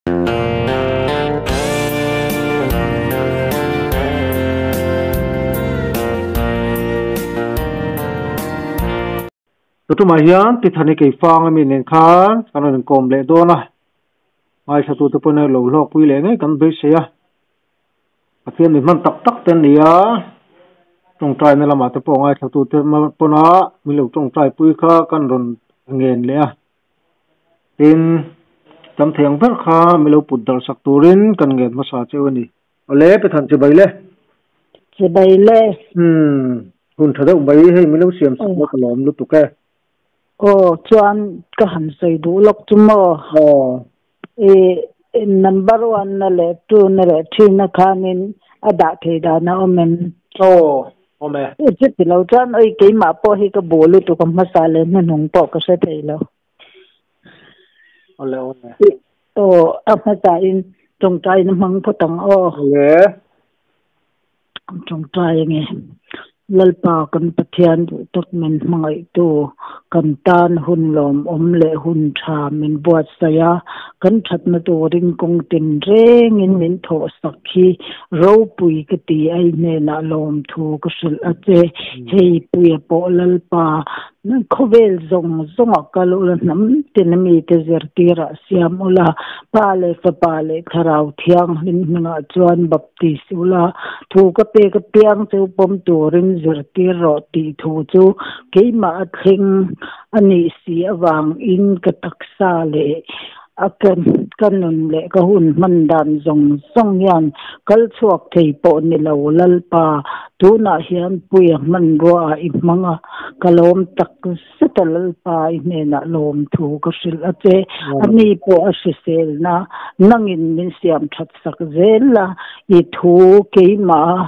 Tutumah hian Tithani Keifang ami nen khan kan rawn inkawm leh dawn a, ngaithlatute pawhin a lo hlawkpui leh ngei kan beisei a. Pathian mi hman tak tak te an ni a, tawngtaina lamah te pawh ngaithlatute pawna min lo tawngtaipui kha kan rawn ngen leh a. Tin, tam thei ang ber kha min lo put darh sak turin kan ngen hmasa cheu a ni. Awle, Pethan chibai le. Chibai le. Umm, hun tha deuh mai hei min lo siam sak lawk alawm lutuk e. Aw, chuan ka han sawi duh lawk chu maw? Aw. I number one na leh two na leh three na khanin a dah thei dan a awm em? Aw, awm e. Chuti lo chuan oi keimah pawh hi ka buh lutuk a hmasa leh hnuhnung pawh ka hre thei lo. Awle awle. Aw, a hmasa in tawngtai na hmang phawt ang aw. Awle. Tawngtai ange. Lalpa kan Pathian duh tak min hmangaihtu, kan tan hun lawmawm leh hun tha min buatsaih a, kan thatna turin kawng tin rengin min thawhsak hi ropui ka ti a, i hnenah lawmthu ka hrilh a che. Hei Puia pawh Lalpa Khawvel zawng zawngah kal ula, hnam tin mite zirtirah siam ula, Pa leh Fapa leh Thlarau Thianghlim hmingah chuan baptis ula, thu ka pek apiang chu pawm turin zirtir rawh tih thu chu keimah a thleng a nih si avangin ka taksa leh A ka nun leh ka hun hman dan zawng zawng hian kal chhuak thei pawh ni lo Lalpa, tunah hian Puia hmanrua ah i hmang a, ka lawm tak zet a Lalpa i hnenah lawmthu ka hrilh a che, ani pawh a hriselna nangin min siam that sak zel la, i thu keimah a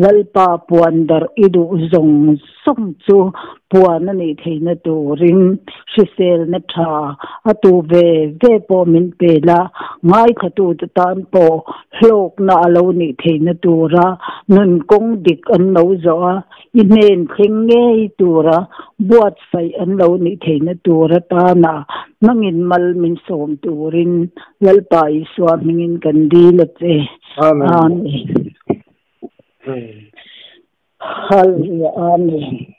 Lalpa puan darh i duh zawng Sawm chu puan a nih theihna turin hriselna tha a tu ve ve pawh min pe la, ngaithlatute tan pawh hlawkna a lo nih theihna tura nun kawng dik an lo zawh a, i hnen thleng ngei tura buatsaih an lo nih theihna tur atana nangin mal min sawm turin Lalpa Isua hmingin kan dil a che. Amen. Amen. Hallelujah Amen.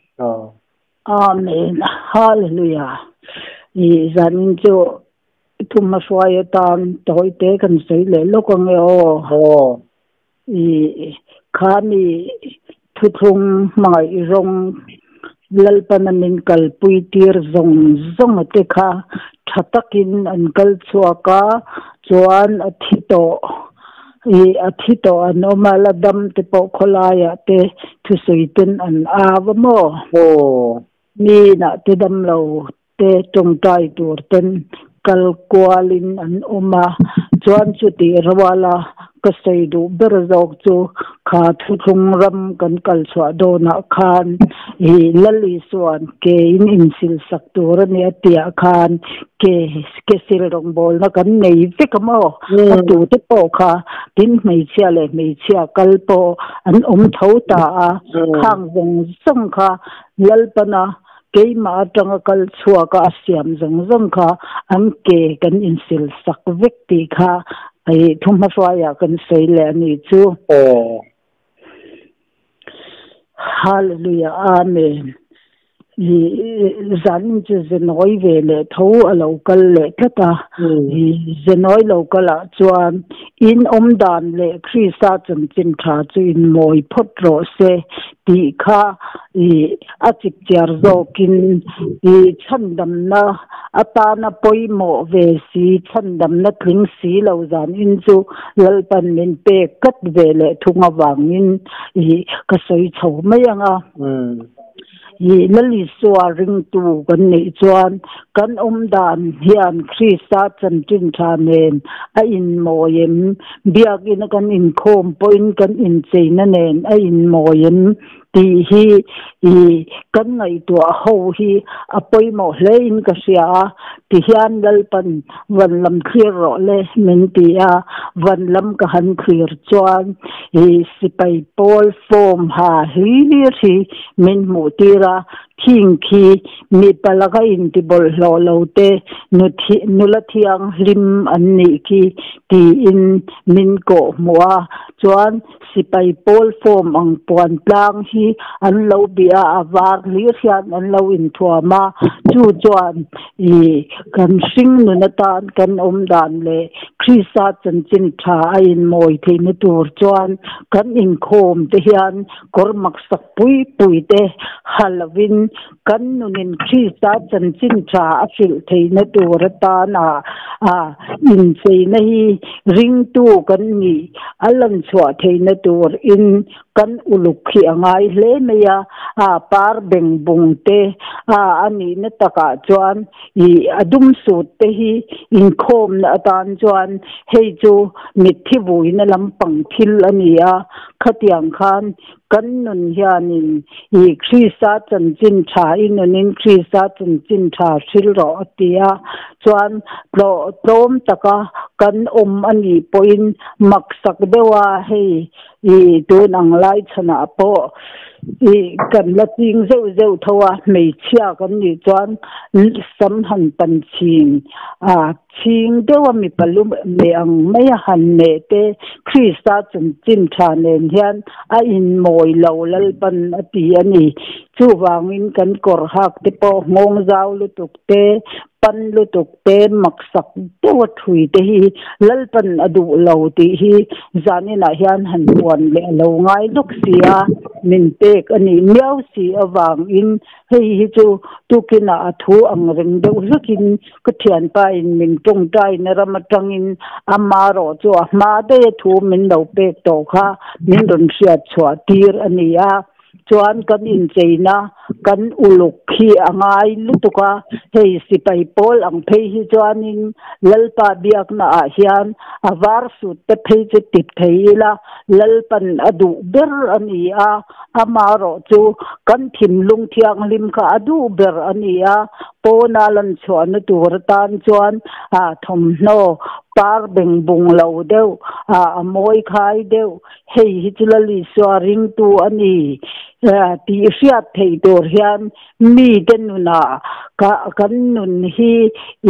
Amen Hallelujah. I zanin chu thum a hruai atan tawi te kan sawi leh lawk ange aw. Aw. I kha mi thuthlung hmangaih zawng Lalpana min kalpui tir zawng zawng a te kha tha takin an kal chhuak a chuan a thi tawh. I a thi tawh an awm a, la dam te pawh khawlaiah te thusawi ten an au a maw? Aw. Mi inah te damlo te tawngtai tur ten kal kualin an awm a, chuan chutih ruala ka sawi duh ber zawk chu kha thuthlung ram kan kal chhuah dawnah khan i Lal Isua'n ke in insilsak tur a ni a tihah khan ke Ke sil rawngbawlna kan nei vek a maw? A tute pawh kha tin hmeichhia leh hmeichhia kal pawh an awm tho ta a, khang zawng zawng kha Lalpana keimah atanga kal chhuaka a siam zawng zawng kha an ke kan insil sak vek tih kha thuhmahruaiah kan sawi leh a ni chu. Hallelujah Amen. I zanin chu Zenawi ve leh tho a lo kal leh tlat a. I Zenawi lo kal ah chuan in awm dan leh Krista chanchin tha chu in mawi phawt rawh se tih kha i a chipchiar zawkin i chhandamna atana pawimawh ve si chhandamna tling si lo zanin chu Lalpan min pek tlat ve leh thung avangin i ka sawi chho mai ang a. I Lal Isua ringtu kan neih chuan kan awm dan hian Krista chanchin tha nen a inmawi em? Biakina kan inkhawm pawhin kan incheina nen a inmawi em? Tih hi i kan ngaihtuah ho hi a pawimawh hle in ka hria a, tihian Lalpan van lam thlir rawh le min ti a, Van lam ka han thlir chuan i sipai pawl form ha hlir hi min hmuh tir a, khing khi mipa laka intibawlhhlawh lo te nula thianghlim an nih khi tiin min kawh hmuh a, chuan sipai pawl form ang puan tlang hi an lo bih a, a var hlir hian an lo inthuam a, chu chuan i kan hring nun atan kan awm dan leh Krista chanchin tha a inmawi theihna tur chuan kan inkhawm te hian kawr maksak pui pui te ha lovin kan nunin Krista chanchin tha a hrilh theihna tur atana a incheina hi ringtu kan nih a lanchhuah theihna tur in kan uluk hi a ngai hle mai a, a par beng bung te a a nihna takah chuan ih a dum sut te hi inkhawmna atan chuan hei chu mitthi vuina lampang thil a ni a, khatiang khan kan nun hianin ih Krista chanchin tha i nunin Krista chanchin tha hril rawh a ti a, chuan tlawh tlawm taka kan awm a nih pawhin maksak deuha hei I tun ang lai chhanah pawh i kan la ching zeuh zeuh tho a, hmeichhia kan nih chuan sam han pan chhin a, chhing deuha mipa lu meh ang mai a han meh te Krista chanchin tha nen hian a inmawi lo Lalpan a ti a ni. Chuvangin kan kawr hak te pawh nghawng zau lutuk te, pan lutuk te, maksak deuha thui te hi Lalpan a duh lo tih hi zaninah hian han puan leh a lo ngai lawk si a, min pek a nih miau si avangin hei hi chu tukinah a thu ang reng deuh hlekin ka thianpain min tawngtaina ram atangin ama erawh chu a hma daih a thu min lo pek tawh kha min rawn hriat chhuah tir a ni a. Chuan kan incheina kan uluk hi a ngai lutuk a, hei sipai pawl ang phei hi chuanin Lalpa biakna ah hian a var sut te phei chu tip thei ila Lalpan a duh ber a ni a, amarawh chu kan thinlung thianghlim kha a duh ber a ni a, pawna lanchhuahna tur atan chuan thawmhnaw par bengbung lo deuh, a mawi khai deuh Hei hi chu Lalisua ringtu a ni tih hriat theih tur hian mite nunah kan nun hi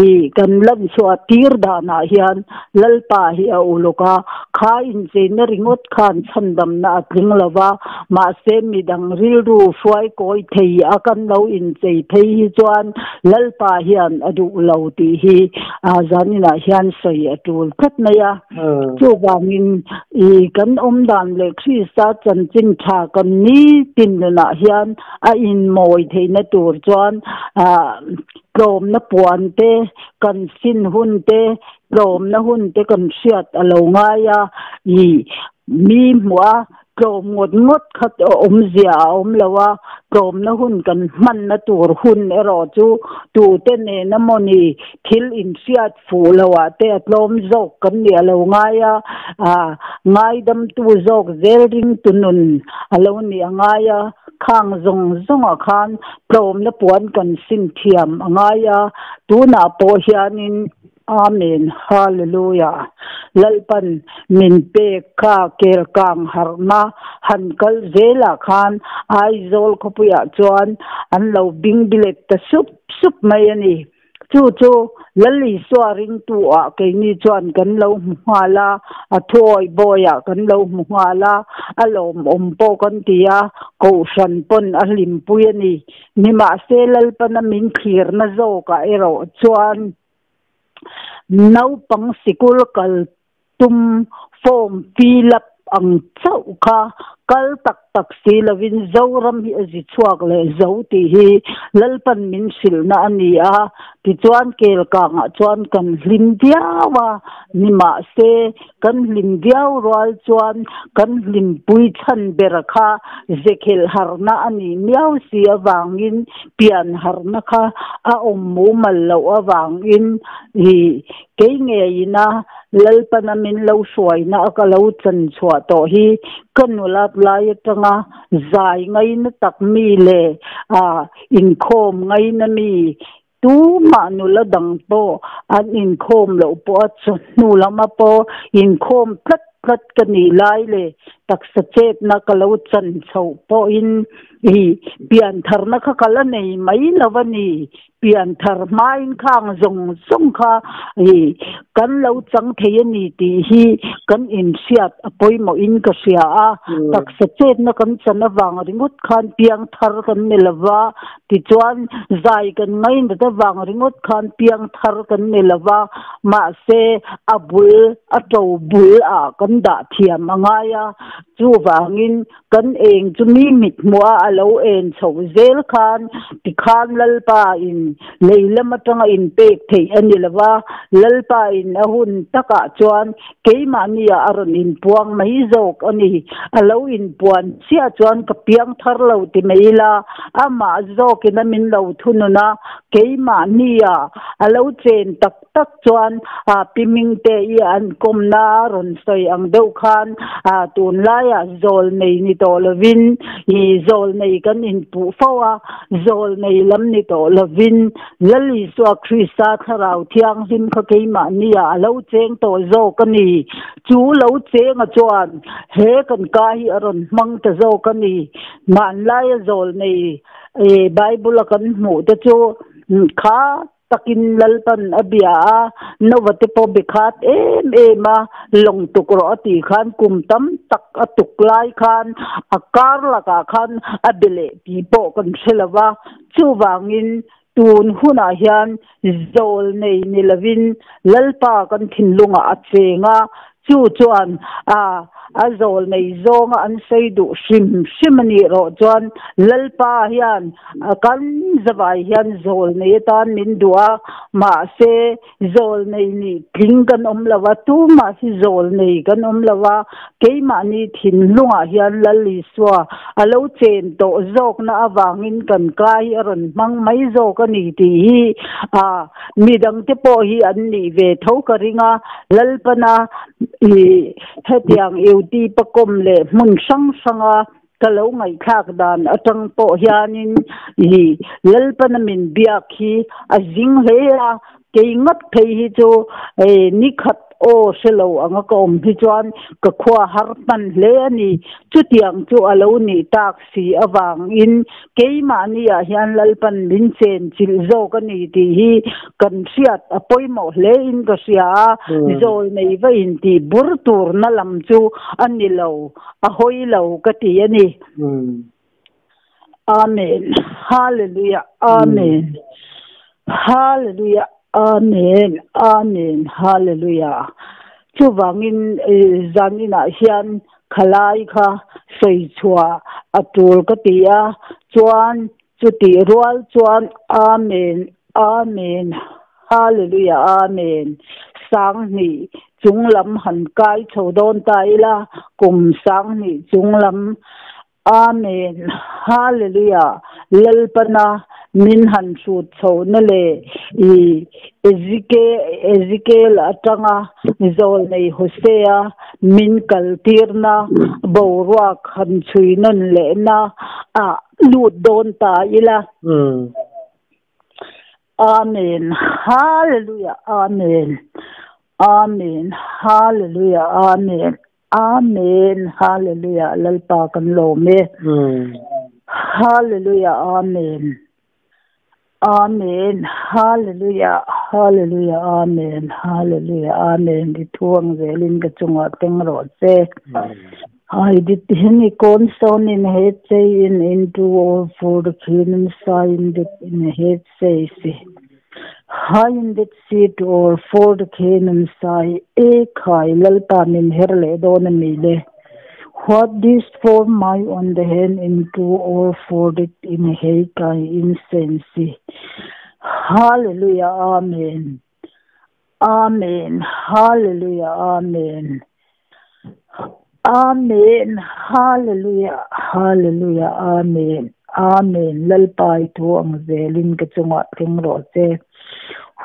i kan lanchhuah tir danah hian Lalpa hi a uluk a, kha incheina ringawt khan chhandamna a tling lo va, mahse midang rilru hruai kawi thei a kan lo inchei phei hi chuan Lalpa hian a duh lo tih hi zaninah hian sawi a tul tlat mai a. Chuvangin, i kan awm dan leh Krista chanchin tha kan nitin nunah hian a inmawi theihna tur chuan tlawmna puan te, kan sin hun te, tlawmna hun te kan hriat a lo ngai a, i mi hmuh a Tlawm ngawt ngawt kha awmzia a awm lo a, tlawmna hun kan hmanna tur hun erawh chu tute nena mawni thil inhriat fuh loah te a tlawm zawk kan nih a lo ngai a, ngaidamtu zawk zel ringtu nun a lo nih a ngai a, khang zawng zawngah khan tlawmna puan kan sim thiam a ngai a, tunah pawh hianin Amen Hallelujah Lalpan min pek kha kelkang harhna han kal zelah khan Aizawl khawpuiah chuan an lo bingbilet ta sup sup mai a ni. Chu chu Lal Isua ringtu ah keini chuan kan lo hmu nghal a, a thuawi bawiah kan lo hmu nghal a, a lawmawm pawh kan ti a, Kohhran pawn a hlimpui a ni. Nimahse Lalpana min thlirna zawkah erawh chuan naupang sikul kal tum form fill up ang chauh kha kal tak tak si lovin Zoram hi a zi chhuak leh zo tih hi Lalpan min hrilhna a ni a, tichuan kelkangah chuan kan hlim viau a, nimahse Kan hlim viau rual chuan kan hlimpui chhan ber kha zekhelh harhna a nih miau si avangin pian harhna kha a awm mumal loh avangin i kei ngeiina Lalpana min lo hruaina a ka lo chan chhuah tawh hi ka nulat lai atanga zai ngaina tak mi leh a inkhawm ngaina mi. Tumah nula dang pawh an inkhawm loh pawh a chawhnu lama pawh inkhawm tlat tlat ka nih lai leh taksa chetna ka lo chan chhoh pawhin i piantharna kha ka la nei mai lo a ni. Pianthar hmain khang zawng zawng kha i kan lo chang thei a ni tih hi kan inhriat a pawimawhin ka hria a. Taksa chetna kan chan avang ringawt khan piangthar kan ni lo va, Tichuan, zai kan ngainat avang ringawt khan piangthar kan ni lo va, mahse, a bul, a to bul ah kan dah thiam a ngai a. Chuvangin, kan eng chu mi mithmuh a a lo en chhoh zel khan tikhan Lalpa in lei lam atanga inpek theih a ni lo va, Lalpa in a hun takah chuan Keimahni ah a rawn inpuang mai zawk a ni. A lo inpuan chiah chuan ka piang thar lo ti mai ila, amah zawkin a min lo thunun a, keimahni ah a lo chen tak tak chuan Pi Mingte i an kawmna a rawn sawi ang deuh khan tunlaiah zawlnei ni tawh lovin i zawlnei kan inpuh fo a, zawlnei lam ni tawh lovin Lal Isua Krista Thlarau Thianghlim kha keimahni ah a lo cheng tawh zawk a ni. Chu lo chenga chuan he kan ka hi a rawn hmang ta zawk a ni. Hmanlaia zawl nei Bible a kan hmuh te chu kha takin Lalpan a bia a, Nova te pawh be khat em em a, lawng tuk rawh a tih khan kum tam tak a tuk lai khan a kar lakah khan a be leh tih pawh kan hre lo va. Chuvangin, tun hunah hian zawl nei ni lovin Lalpa kan thinlungah a cheng a, chu chuan a a zawl nei zawnga an sawi duh hrim hrim a nih rawh chuan Lalpa hian kan zavai hian zawl nei atan min duh a, mahse Zawl nei nih tling kan awm lo a, tumah hi zawl nei kan awm lo a, keimahni thinlungah hian Lal Isua a lo chen tawh zawkna avangin kan ka hi a rawn hmang mai zawk a ni tih hi a midangte pawh hi an nih ve tho ka ring a, Lalpana i hetiang Eutipa kawm leh hmun hrang hranga Ka lo ngaihthlak dan atang pawh hianin i Lalpana min biak hi a zing hle a, kei ngat phei hi chu nikhat aw hre lo anga ka awm hi chuan ka khua har hman hle a ni. Chutiang chu a lo nih tak si avangin keimahni ah hian Lalpan min chen chilh zawk a ni tih hi kan hriat a pawimawh hle in ka hria a, zawl nei va intih bur turna lam chu a ni lo. A hawi lo ka ti a ni. Amen. Hallelujah. Amen. Hallelujah. Amen. Amen. Hallelujah. Chuvangin zaninah hian khalai kha sawi chhuah a tul ka ti a, chuan Chutih rual chuan Amen, Amen, Hallelujah, Amen. Sanghnih chunglam han kai chho dawn ta ila, kum sanghnih chunglam Amen, Hallelujah, Lalpana min han hrut chho na leh i Ezekiel atanga Zawlnei Hosea min kaltirna boruak han chhui nawn lehna ah lut dawn ta ila. Amen Hallelujah Amen Amen Hallelujah Amen Amen Hallelujah Lalpa kan lawm e Hallelujah Amen Amen Hallelujah Hallelujah Amen Hallelujah Amen I thuang zelin ka chungah teng rawh che. I dit hemi kawn sawn in he chei in in tu or fur khin in sai in dit in he chei si. Hai in dit si tu or fur khin in sai e khai lalpa min her leh dawn a mi le. What this for my on the hand in tu or fur dit in he kai in sen si. Hallelujah Amen. Amen Hallelujah Amen Amen Hallelujah Hallelujah Amen Amen Lalpa i thu ang zelin ka chungah thleng rawh che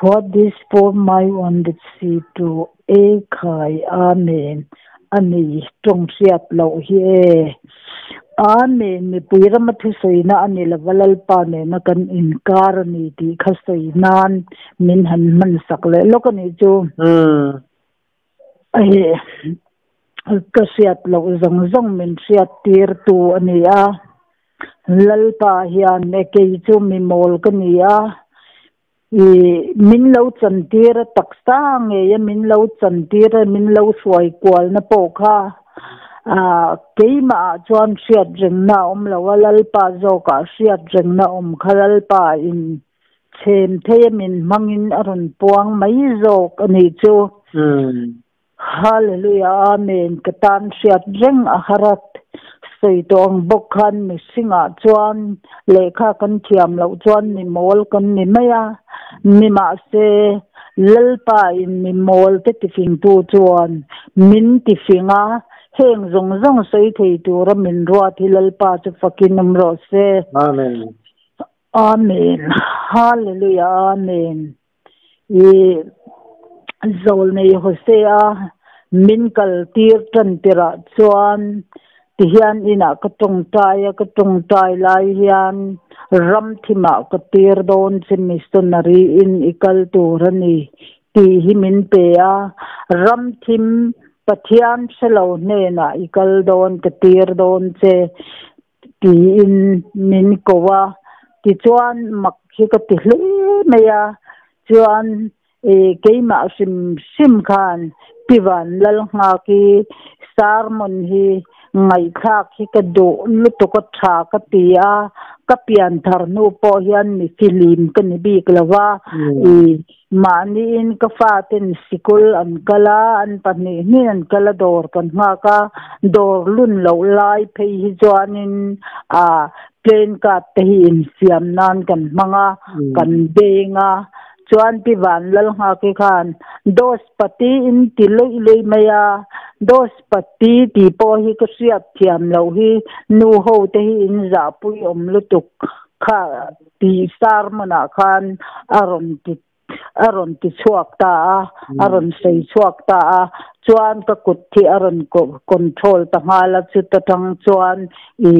What this for my on the sea to e khai Amen ani tawng hriat loh hi e. Amen. Mipui rama thusawina a ni lova Lalpa nena kan inkar a ni tih kha sawi nan min han hman sak leh lawk a nih chu. Hei ka hriat loh zawng zawng min hriat tir tu a ni a. Lalpa hian e kei chu mi mawl ka ni a. I min lo chantir a taksa ngei a min lo chantir a min lo hruai kualna pawh kha keimah ah chuan hriat rengna a awm lo a Lalpa zawkah hriat rengna awm kha Lalpa in chhem thei a min hmangin a rawn puang mai zawk a nih chu. Hallelujah Amen ka tan hriat reng a harat sawi tawh ang bawk khan mihringah chuan lehkha kan thiam loh chuan mi mawl kan ni mai a, nimahse Lalpa in mi mawl te tifingtu chuan min tifing a, heng zawng zawng sawi thei tura min ruat hi Lalpa chu fakin awm rawh se. Amen. Amen. Hallelujah Amen. I zawlnei Hosea min kal tir tan tirah chuan tihian inah ka tawngtai a, ka tawngtai lai hian ram thimah ka tir dawn che missionary in i kal tur a ni tih hi min pe a, ram thim Pathian hrelo hnenah i kal dawn ka tir dawn che tiin min ko a, tichuan mak hi ka ti hle mai a, chuan keimah hrim hrim khan Pi Vanlalnghaki sermon hi ngaihthlak hi ka duh lutuk a tha ka ti a, ka pian thar hnu pawh hian mi fihlim ka ni bik lo va, Mahniin ka faten sikul an kal a, an pahnih hnih an kal a, dawr kan nghak a, dawr lun loh lai phei hi chuanin ah plane card te hi insiam nan kan hmang a, kan beng a, chuan Pi Vanlalnghaki khan Dos pati in ti luih luih mai a, Dos pati tih pawh hi ka hriat thiam loh hi nu ho te hi in zahpui awm lutuk kha. Tih sermon-ah khan a rawn ti a rawn ti chhuak ta a, a rawn sawi chhuak ta a, chuan ka kut hi a rawn control ta nghal a, chuta tang chuan i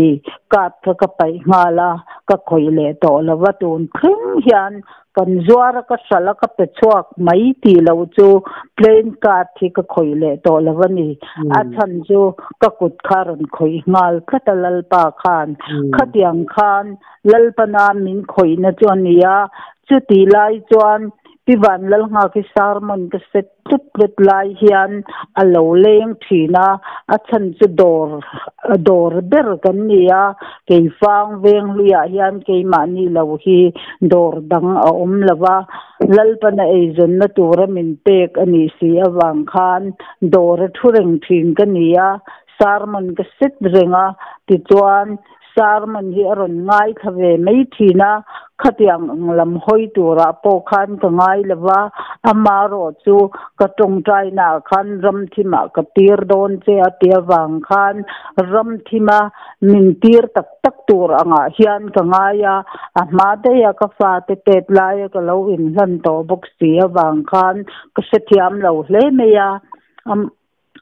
card kha ka paih nghal a, ka khawih leh tawh lo va, tun thleng hian kan zuar a ka hralh a ka pe chhuak mai tih loh chu plane card hi ka khawih leh tawh lo a ni. A chhan chu ka kut kha a rawn khawih nghal tlat a Lalpa khan. Khatiang khan Lalpana min khawihna chu a ni a, chutih lai chuan Pi Vanlalnghaki sermon ka set tlut tlut lai hian a lo leng thin a, a chhan chu dawr dawr ber kan ni a, Keifang Venghluiah hian keimahni lo hi dawr dang a awm lo va, Lalpana eizawnna tura min pek a nih si avang khan dawr a thu reng thin ka ni a, sermon ka set reng a, tichuan Sermon hi a rawn ngaithla ve mai thin a, khatiang ang lam hawi turah pawh khan ka ngai lo va, amarawh chu ka tawngtainaah khan ramthimah ka tir dawn che a ti avang khan ramthima min tir tak tak tur angah hian ka ngai a, a hma daiha ka fate tet laia ka lo inhlan tawh bawk si avang khan ka hrethiam lo hle mai a.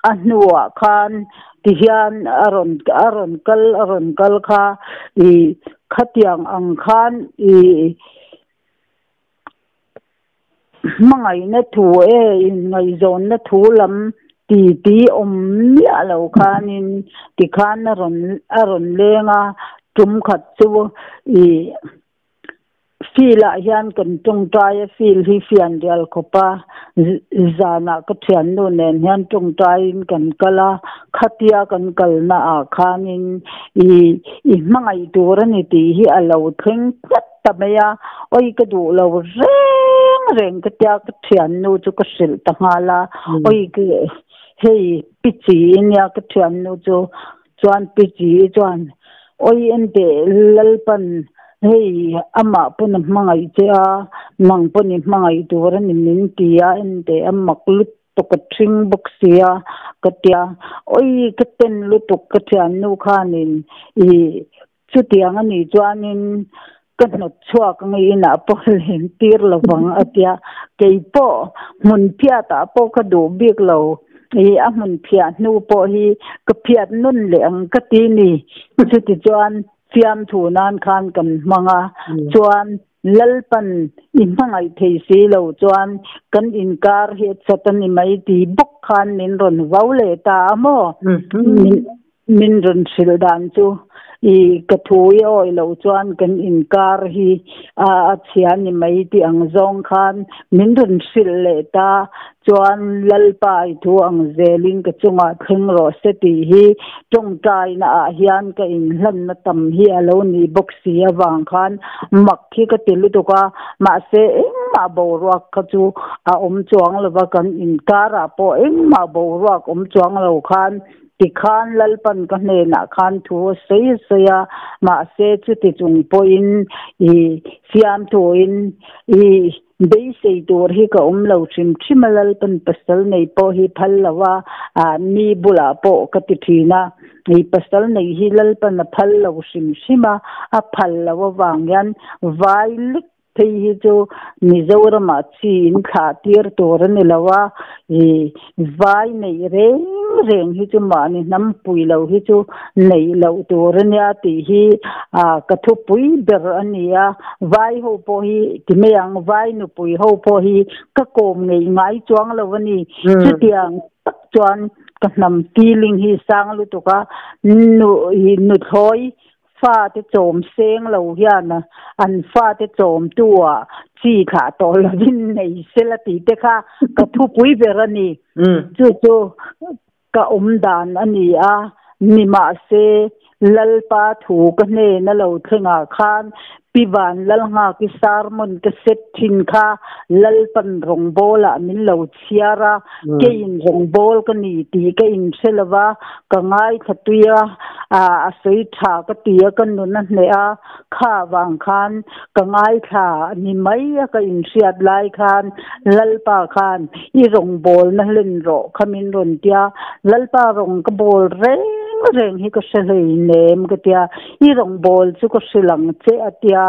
A hnuah khan tihian a rawn a rawn kal a rawn kal kha ih khatiang ang khan ih hmangaihna thu e inngaihzawnna thu lam ti ti awm miah lo khanin tikhan a rawn a rawn leng a tum khat chu ih. Field ah hian kan tawngtai a, field hi fian rial khawp a, zanah ka thiannu nen hian tawngtaiin kan kal a, khatia kan kalna ah khanin i i hmangaih tur a ni tih hi a lo thleng tlat ta mai a, awi ka duh lo reng reng ka tia ka thiannu chu ka hrilh ta nghal a, awi hei pichi nia ka thiannu chu. Chuan Pi Chi chuan, Awi enteh Lalpan, hei amah pawn a hmangaih che a, nang pawn i hmangaih tur a ni min ti a, enteh a mak lutuk a ṭhing bawk si a, ka ti a. Awi ka ten lutuk ka ṭhiannu khanin i chutiang a nih chuanin ka hnawt chhuak ang i inah pawh leng tir lovang a ti a. Keipawh hmun phiatah pawh ka duh bik lo. I a hmun phiah hnu pawh hi ka phiat nawn leh ang ka ti ni. Chuti chuan fiamthu nan khan kan hmang a, chuan Lalpan i hmangaih thei si lo chuan kan inkar hi a chat a ni mai ti bawk khan min rawn vau leh ta a maw? Min rawn hrilh dan chu i ka thu i awih loh chuan kan inkar hi a chhia ni mai tih ang zawng khan min rawn hrilh leh ta. Chuan Lalpa i thu ang zelin ka chungah thleng rawh se tih hi tawngtaina ah hian ka inhlanna tam hi a lo nih bawk si avang khan mak hi ka ti lutuk a, mahse engmah boruak kha chu a awm chuang lova kan inkarah pawh engmah boruak awm chuang lo khan Tikhan Lalpan ka hnenah khan thu a sawi a sawi a, mahse chuti chung pawhin i fiamthuin i beisei tur hi ka awm lo hrim hrim a, Lalpan pasal nei pawh hi phal lo a, mi bulah pawh ka ti thin a, i pasal nei hi Lalpan a phal lo hrim hrim a, a phal lo avang hian vai lek Phei hi chu Mizoramah chi in thlah tir tur a ni lo a, i vai neih reng reng hi chu mahni hnam pui lo hi chu neih loh tur a nia tih hi ka thupui ber a ni a. Vai ho pawh hi ti mai ang, vai nupui ho pawh hi ka kawm ngeih ngai chuang lo a ni. Chutiang tak chuan ka hnam feeling hi sang lutuk a, nu i nuthlawi Fate chawm seng lo hian an fate chawmtu ah chi thlah tawh lovin nei sela tih te kha ka thupui ber a ni. Chu chu ka awm dan a ni a, nimahse Lalpa thu ka hnen a lo thlengah khan Pi Van Lalnghaki sermon ka set thin kha Lalpan rawngbawlah min lo chhiar a, keiin rawngbâwl ka ni tih ka inhre lo va, ka ngaithla tui a, a sawi ṭha ka ti a, ka nun a hneh a, kha vang khan ka ngaithla ni mai a ka inhriat lai khan Lalpa khan i rawngbâwlna hlen rawh kha min rawn tia, Lalpa rawng ka bâwl reng reng hi ka hre hleinem ka tia, i rawngbâwl chu ka hrilh ang che a tia,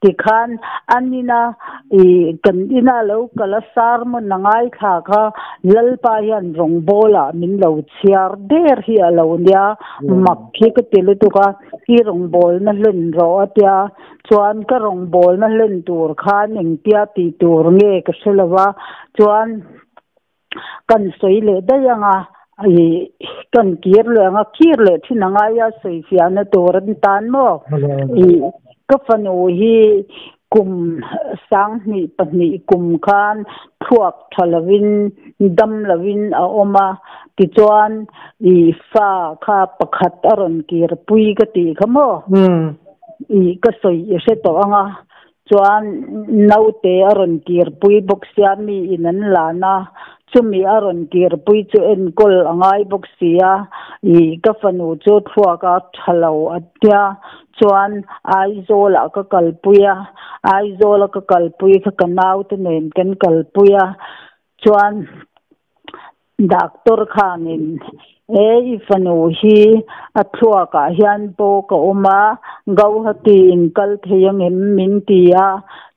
tikhan an ina I kan ina lo kal a sermon a ngaithla kha Lalpa hian rawngbâwl ah min lo chhiar der hi a lo nia, mak hi ka ti lutuk a, i rawngbâwlna hlen rawh a tia, chuan ka rawngbâwlna hlen tur khan engtia tih tur nge ka hre lo va, chuan kan sawi leh daih ang a, i kan kir leh ang a, kir leh thin a ngai a sawi fiahna tur an tan maw? I ka fanu hi kum 2002 kum khan thluak tha lovin dam lovin a awm a, tichuan i fa kha pakhat a rawn kir pui ka tih kha maw? I ka sawi i hre tawh ang a, Chuan naute a rawn kirpui bawk sia mi in an lan a, chumi a rawn kirpui chu enkawl a ngai bawk sia, i ka fanu chu thluak a tha lo a tia, chuan Aizawl ah ka kalpui a, Aizawl a ka kalpui kha ka naute nen kan kalpui a, chuan Doctor khanin, He i fanu hi a thluakah hian pawh ka awm a, Gauhati in kal thei angem? min ti a.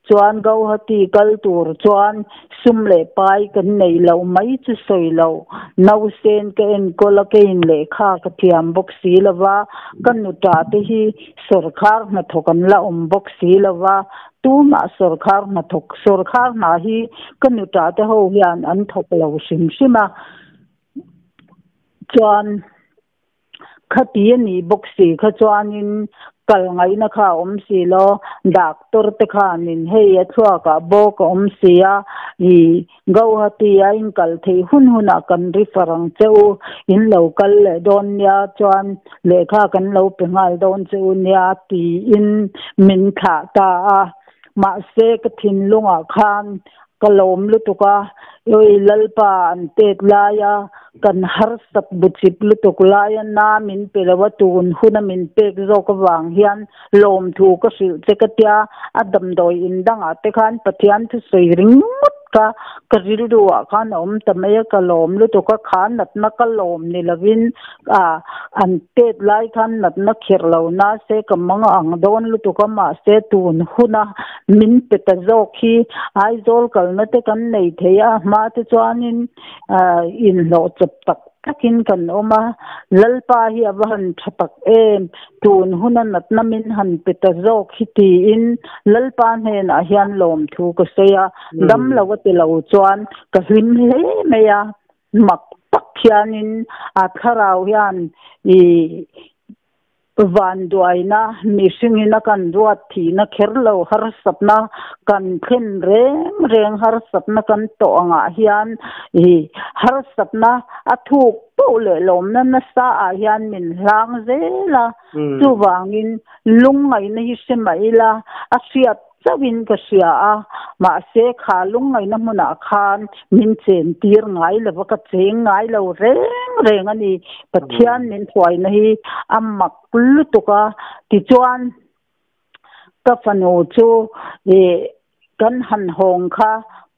Chuan Gauhati kal tur chuan sum leh pai kan neih loh mai chu sawi loh. Nausen ka enkawl a, keiin lehkha ka thiam bawk si lo va, ka nuṭa te hi sawrkhar hnathawk an la awm bawk si lo va, tumah sawrkhar hnathawk, sawrkhar hna hi Ka nuṭa te ho hian an thawk lo hrim hrim a, chuan khati a nih bawk si kha chuanin kal ngaihna kha a awm si lo, doctor te khanin hei a thluakah bawk a awm si a, i Gauhati a in kal theih hun hunah kan refer ang che u, in lo kal leh dawn nia chuan lehkha kan lo pe nghal dawn che u nia tiin min thlah ta a. Mahse ka thinlungah khan ka lawm lutuk a, Awi Lalpa an tet laia kan harsat buchip lutuk laia na min pe lo a, tun huna min pek zawk avang hian lawmthu ka hrilh che ka tia, a damdawi in dangah te khan Pathian thusawi ringawt. kha ka rilru ah khan a awm ta mai a, ka lawm lutuk a, kha natna ka lawm ni lovin ah an tet lai khan natna khirh lo na se ka mang ang dawn lutuk a, mahse tun huna min pe ta zawk hi Aizawl kalna te kan nei thei a, hma te chuanin ah inhlawh chawp tak takin kan awm a, Lalpa hi a va han tha tak em, tun huna natna min han pe ta zawk hi tiin Lalpa hnenah hian lawmthu ka sawi a, dam lo a ti lo chuan ka hlim hle mai a, mak tak hianin a thlarau hian i Vanduaina, mihringin a kan ruat thihna kher lo harsatna kan thlen reng reng harsatna kan tawh angah hian i harsatna a thuk poh leh lawmna nasa ah hian min hlang zel a, chuvangin lungngaihna hi hre mah ila a hriat chauhin ka hria a, mahse kha lungngaihna hmunah khan min chen tir ngai lo va, ka cheng ngai lo reng reng a ni. Pathian min thuaina hi a mak lutuk a, tichuan ka fanu chu ih kan han hawng kha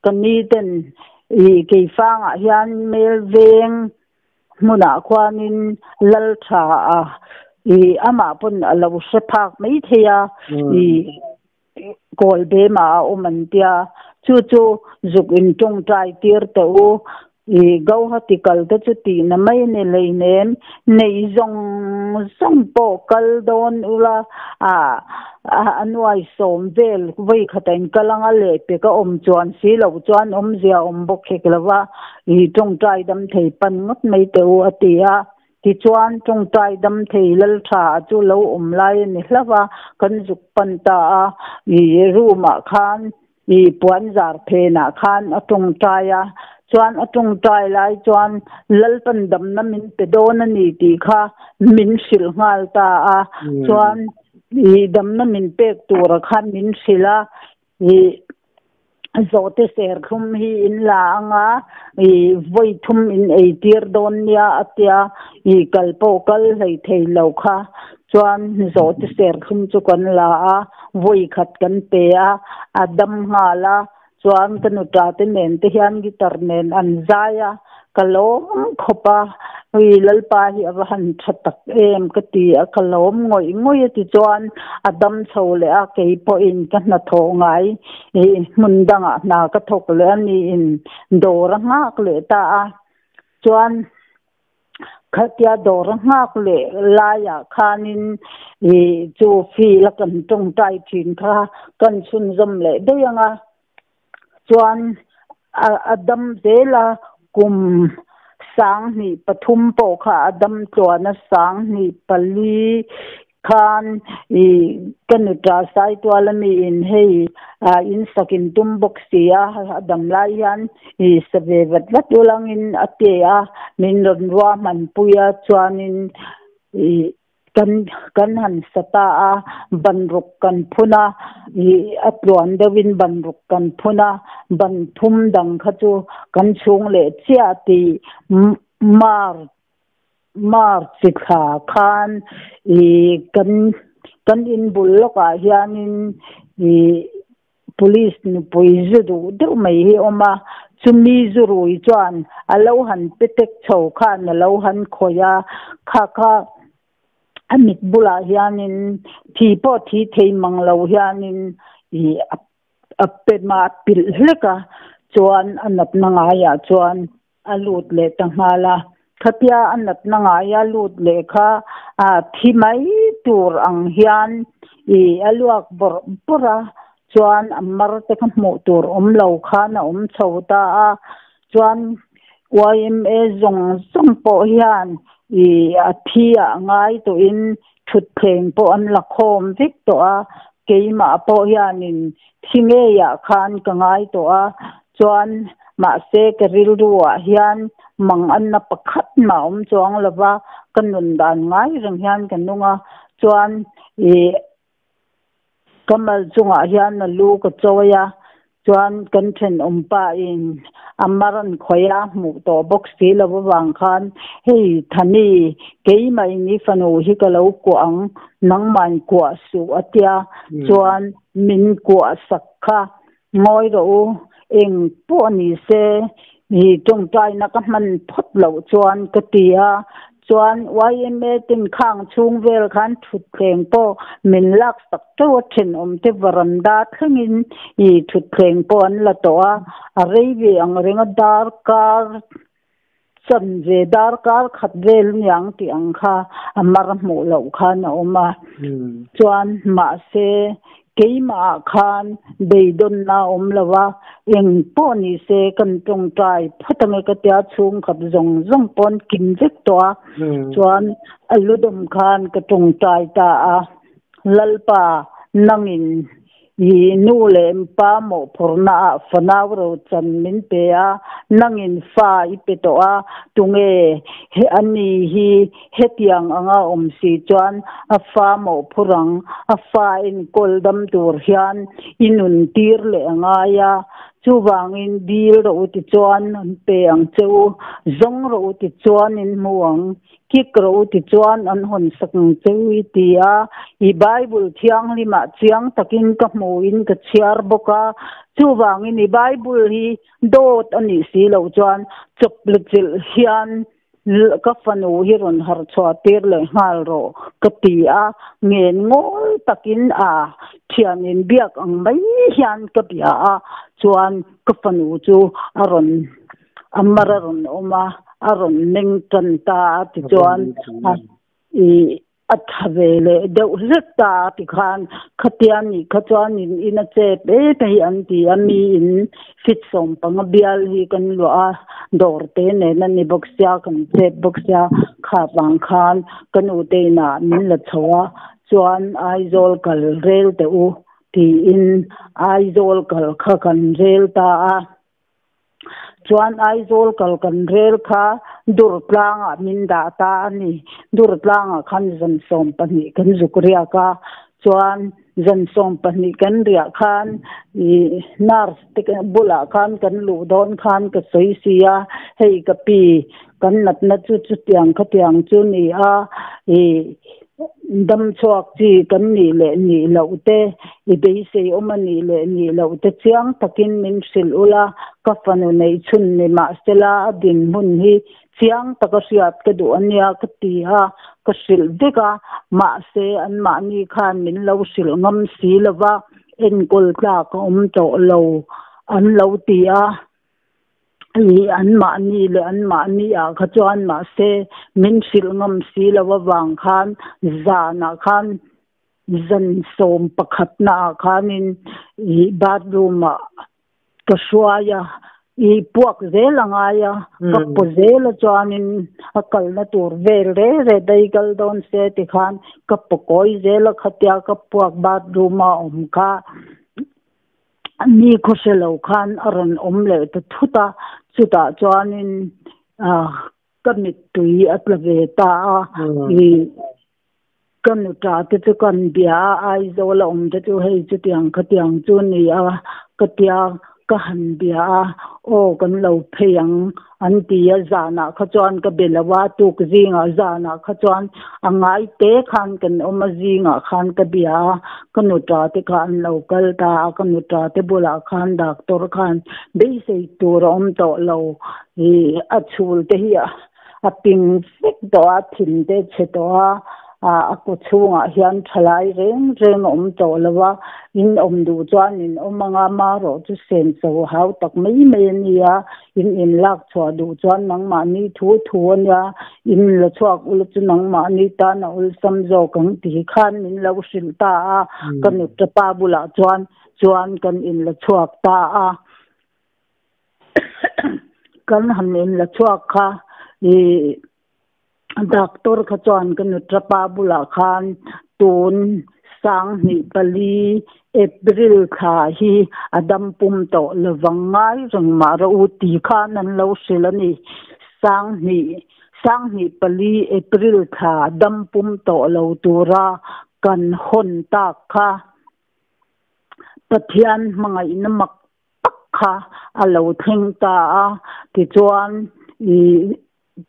ka ni ten ih keifangah hian mel veng hmunah khuanin lal tha a ih amah pawn a lo hre phak mai thei a ih kawl bema a awm an tia chu chu zuk in tawngtai tir teh u ih Gauhati kal te chu tihna mai a ni hleinem nei zawng zawng pawh kal dawn ula ah a nuai sawm vel vawi khat a inkal anga lehpek a awm chuan si loh chuan awmzia a awm bawk hek lo va. I tawngtai dam thei pan ngawt mai teh u a ti a. Tichuan tawngtai dam thei lal tha chu lo awm lai a ni hlauh a, kan zuk pan ta a. I room ah khan i puan zar phen ah khan a tawngtai a. Chuan a tawngtai lai chuan Lalpan damna min pe dawn a ni tih kha min hrilh nghal ta a. Chuan i damna min pek tura khan min hrilh a. I zawhte serthlum hi in la anga i vawi thum in ei tir dawn nia a tia i kal pawh kal hlei thei lo kha chuan zawhte serthlum chu kan la a vawi khat kan pe a a dam nghal a chuan ka nuta te nen te hian guitar nen an zai a Ka lawm khawp a, ui Lalpa hi a va han tha tak em ka ti a, ka lawm ngawih ngawih a tichuan a dam chho leh a, kei pawhin ka hnathawh ngai i hmun dangah hna ka thawk leh a niin dawr a nghak leh ta a, chuan khatia dawr a nghak leh laiah khanin i chu field a kan tawngtai thin kha kan chhunzawm leh daih ang a. Chuan a dam zel a, kum 2003 pawh kha a dam tluan a, 2004 khan i ka nuta Saitual ami in hei in sak in tum bawk si a, a dam lai hian i sa ve vat vat ulangin a ti a, min rawn ruahmanpui a, chuanin i Kan kan han sa ta a, ban ruk kan phun a, ih a tluan deuhin ban ruk kan phun a, ban thum dang kha chu kan chhung leh chiah tih Mar March thla khan ih kan kan inbul lawkah hianin ih Police nupui zu duh deuh mai hi a awm a, chumi zu rui chuan a lo han pe tek chho khan a lo han khawih a, kha kha a mit bulah hianin thi pawh thi thei mang lo hianin ih a pe mah pilh hlek a, chuan a natna ngaiah chuan a lut leh ta nghal a, khatia a natna ngaia lut leh kha a thi mai tur ang hian ih a luak bawrh bawrh a, chuan a mar te kha hmuh tur awm lo khan a awm chho ta a, chuan yma zawng zawng pawh hian ih a thi ah ngai tawhin thutthleng pawh an la khawm vek tawh a, keimah pawh hianin thi ngeiah khan ka ngai tawh a, chuan mahse ka rilru ah hian mang anna pakhat mah awm chuang lo va, ka nun dan ngai reng hian ka nung a, chuan ih ka mal chungah hian a lu ka chawi a, chuan kan thenawm pa in a mar an khawih a, hmuh tawh bawk si lo avang khan hei Thani keimah in i fanu hi ka lo kuah ang, nangmah in kuah suh a tia, chuan min kuah sak kha. Ngawi rawh u, Eng pawh ni se i tawngtaina ka hman phawt loh chuan ka ti a. Chuan yma ten khang chhung vel khan thutthleng pawh min lak sak teuh a, thenawmte varanda thlengin i thutthleng pawh an la tawh a. A rei ve ang reng a, darkar chanve darkar khat vel niang tih ang kha a mar hmuh loh khan a awm a. Chuan mahse keimahah khan beidawnna a awm lo a, eng pawh ni se kan tawngtai phawt ange ka tia chhungkhat zawng zawng pawn kim vek tawh a. Chuan a ludawm khan ka tawngtai ta a, Lalpa nangin I nu leh pa mawhphurhna ah fanau rochan min pe a, nangin fa i pe tawh a, tunge he ani hi hetiang anga awm si chuan a fa mawhphurh ang, a fa enkawl dam tur hian i nun tir leh a ngai a, chuvangin dil rawh u tichuan an pe ang che u, zawng rawh u tichuan in hmu ang. Kik rawh u tichuan an hawn sak ang che u i ti a, i Bible thianghlimah chiang takin ka hmuin ka chhiar bawk a, chuvangin i Bible hi dawt a nih si loh chuan chawp la chilh hian ka fanu hi rawn harh chhuah tir leh nghal rawh ka ti a, ngen ngawi takin a thianin biak ang mai hian ka bia a, chuan ka fanu chu a rawn A mar a rawn awm a, a rawn meng tan ta a tichuan i a tha ve leh deuh hlek ta a tikhan khatia nih kha chuan in in a chep em hei an ti a, mi in fit 15 bial hi kan luah a, dawr te nen a ni bawk sia kan chep bawk sia kha vang khan ka nu te inah min la chho a, chuan Aizawl kal rel teh u tiin Aizawl kal kha kan rel ta a. Chuan Aizawl kal kan rel kha Durtlangah min dah ta a ni. Durtlangah khan zan 12 kan zuk riak a. Chuan zan 12 kan riah khan ih nurse te bulah khan kan luh dawn khan ka sawi si a, hei ka pi kan natna chu chutiang khatiang chu ni a, ih Dam chhuak chi kan nih leh nih loh te, i beisei awm a nih leh nih loh te chiang takin min hrilh ula, ka fanu neih chhun ni mahsela a dinhmun hi chiang taka hriat ka duh a nia ka ti a, ka hrilh vek a, mahse anmahni khan min lo hrilh ngam si lova, enkawl tlak a awm tawh lo an lo ti a. I anmahni leh anmahni ah kha chuan mahse min hrilh ngam si lo avang khan zanah khan zan 11 na ah khanin i bathroom ah ka hruai a, i puak zel a ngai a, ka paw zel a chuanin a kalna tur vel reh reh daih kal dawn se tikhan ka paw kawi zel a khatia ka puak bathroom a awm kha. Ni khawhre lo khan a rawn awm leh ta thut a, chutah chuanin ka mittui a tla ve ta a, i ka nuta te chu kan bia a, Aizawl a awm te chu hei chutiang khatiang chu ni a ka tia ka han bia a, aw kan lo phei ang An ti a, zanah kha chuan ka be lo a, tuk zingah zanah kha chuan a ngai te khan kan awm a, zingah khan ka bia a, ka nuta te kha an lo kal ta a, ka nuta te bulah khan doctor khan beisei tur a awm tawh lo, ih a chhul te hi a ping vek tawh a, thin te a chhe tawh a, A kaw chhungah hian thalai reng reng a awm tawh lo a, in awm duh chuan in awm anga marawh chu sen cho hau tak mai mai a ni a, in inlak chhuah duh chuan nangmahni thu thu a nia, in la chhuak ula chu nangmahni tan a awlsam zawk ang tih khan min lo hrilh ta a, ka nuta pa bulah chuan chuan kan inla chhuak ta a. Kan han inla chhuak kha ih. Doctor kha chuan ka nutrapa bulah khan tun 2004 April thla hi a dam pum tawh lovang ngai reng mah rawh u ti khan an lo hrilh a ni. 2004 April thla dam pum tawh lo tura kan hawn tak kha Pathian hmangaihna mak tak kha a lo thleng ta a, tichuan ih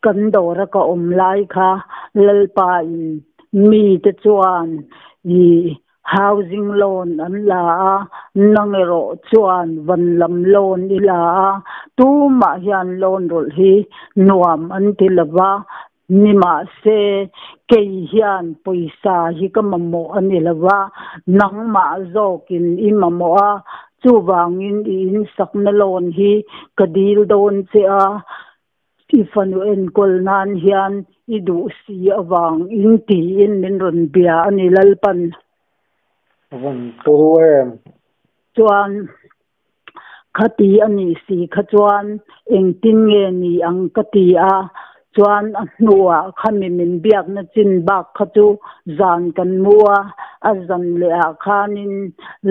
kan dawra ka awm lai kha Lalpa in mite chuan ih. Housing loan an la a, nang erawh chuan van lam loan i la a, tumah hian loan rawlh hi nuam an ti lo va, nimahse kei hian pawisa hi ka mamawh a ni lo va, nangmah zawkin i mamawh a, chuvangin i insakna loan hi ka dil dawn che a. I fanu enkawl nan hian i duh si avang in tiin min rawn bia a ni Lalpan. A van turu em? Chuan khati a nih si kha chuan engtin nge ni ang ka ti a, chuan a hnuah khami min biakna chin bak kha chu zan kan mu a, a zan leh ah khanin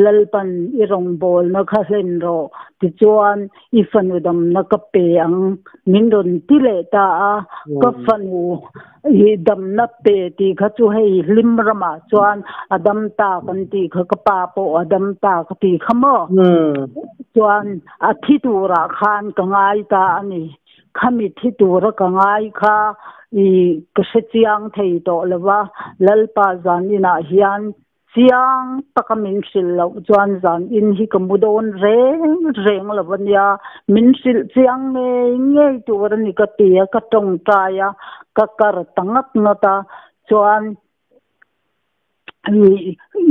Lalpan i rawngbawlna kha hlen rawh tichuan I fanu damna ka pe ang min rawn ti leh ta a, ka fanu i damna pe tih kha chu hei hlim ramah chuan a dam ta kan tih kha ka pa pawh a dam ta ka tih kha maw? Chuan a thi turah khan ka ngai ta a ni. Khami thi tura ka ngai kha i ka hre chiang thei tawh lo va, Lalpa zan inah hian Chiang taka min hrilh loh chuan zan in hi ka mu dawn reng reng lo a nia, min hrilh chiang ngei ngei tur a ni ka ti a, ka tawngtai a, ka kar ta ngat ngat a, chuan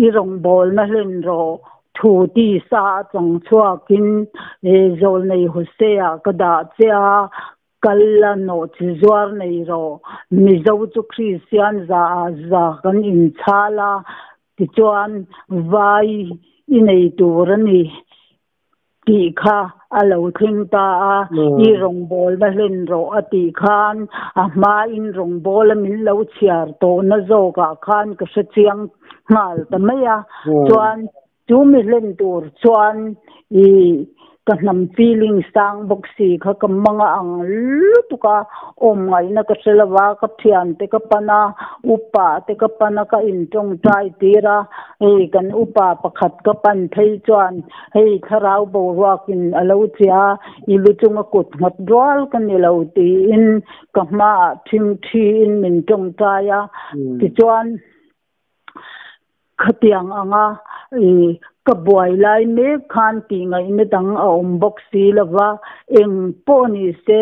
i rawngbawlna hlen rawh thu tisa a chang chhuakin Zawlnei Hosea ka dah che a, Kal la nawh chi zuar nei rawh. Mizo chu Kristian za ah za kan inchhal a, tichuan vai i nei tur a ni tih kha a lo thleng ta a, i rawngbawlna hlen rawh a tih khan a hmain rawngbawla min lo chhiar tawhna zawkah khan ka hrechiang nghal ta mai a, chuan Chu mi hlen tur chuan i ka hnam feeling sang bawk si kha ka manga ang lutuk a, awm ngaihna ka hre lo va, ka thiante ka pan a, upa te ka pan a, ka intawngtai tir a, hei kan upa pakhat ka pan phei chuan hei thlarau boruakin a lo chia, i lu chunga kut nghat rual ka ni lo tiin ka hmaah thingthiin min tawngtai a, tichuan. Khatiang anga i ka buai lai mek khan tih ngaihna dang a awm bawk si lo va, eng pawh ni se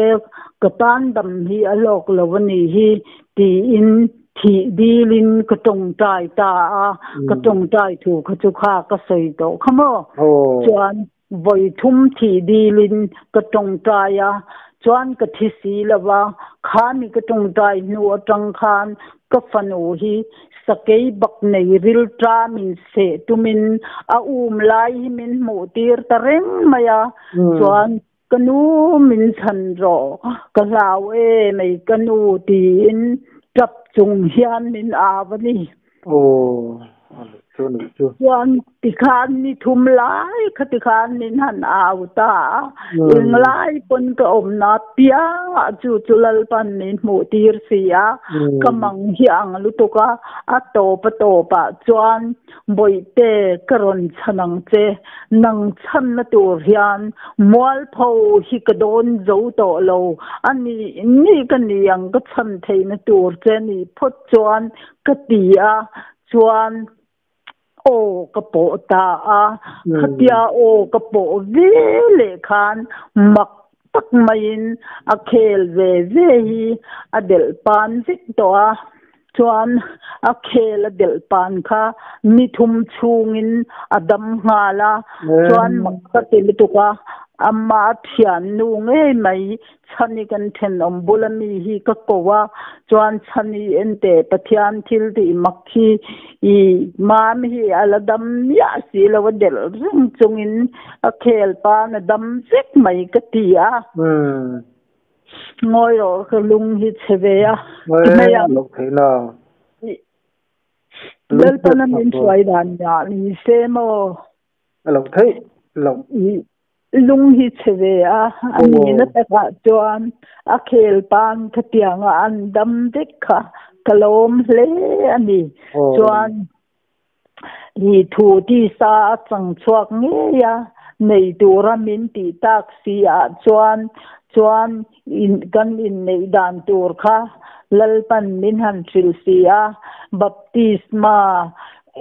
ka tan dam hi a hlawk lo a nih hi tiin thih dilin ka tawngtai ta a, ka tawngtai thu kha chu kha ka sawi tawh kha maw? Chuan Vawi thum thih dilin ka tawngtai a, chuan ka thi si lo va, khami ka tawngtai hnu atang khan ka fanu hi sakei bak nei ril ṭamin seh tumin a um lai hi min hmuh tir ta reng mai a, chuan ka nu min chhan rawh, ka hlau e mai ka nu tiin ṭap chung hian min au a ni. Aw, a nih chu, a nih chu. Chuan tikhan ni thum lai kha tikhan min han au ta a, englai pawn ka awmna piangah chu chu Lalpan min hmuh tir si a, ka mang hi ang lutuk a, a tawp a tawpah chuan Bawihte ka rawn chhan ang che, nang chhanna tur hian mualpho hi ka dawn zo tawh lo, a nih nih ka ni ang ka chhan theihna tur che nih phawt chuan Ka ti a, chuan aw ka pawh ta a, khatia aw ka pawh ve leh khan mak tak maiin a khel ve ve hi a delh pan vek tawh a, chuan a khel a delh pan kha ni thum chhungin a dam nghal a, chuan mak ka ti lutuk a, amah thiannu ngei mai Chhani kan thenawm bula mi hi ka ko a, chuan Chhani ente Pathian thil tih mak hi i mam hi a la dam miah si lo a delh reng chungin a khel pan a dam vek mai ka ti a. Ngawi rawh ka lung hi chhe ve a ti mai ang. Lalpana min hruai dan dah ni se maw? A lo theih loh. Lung hi chhe ve a, a nihna takah chuan a khel pan khatianga an dam vek kha ka lawm hle a ni. Chuan i thu tisa a chang chhuak ngei a, nei tura min tih tak si ah chuan chuan kan inneih dan tur kha Lalpan min han hrilh si a, baptisma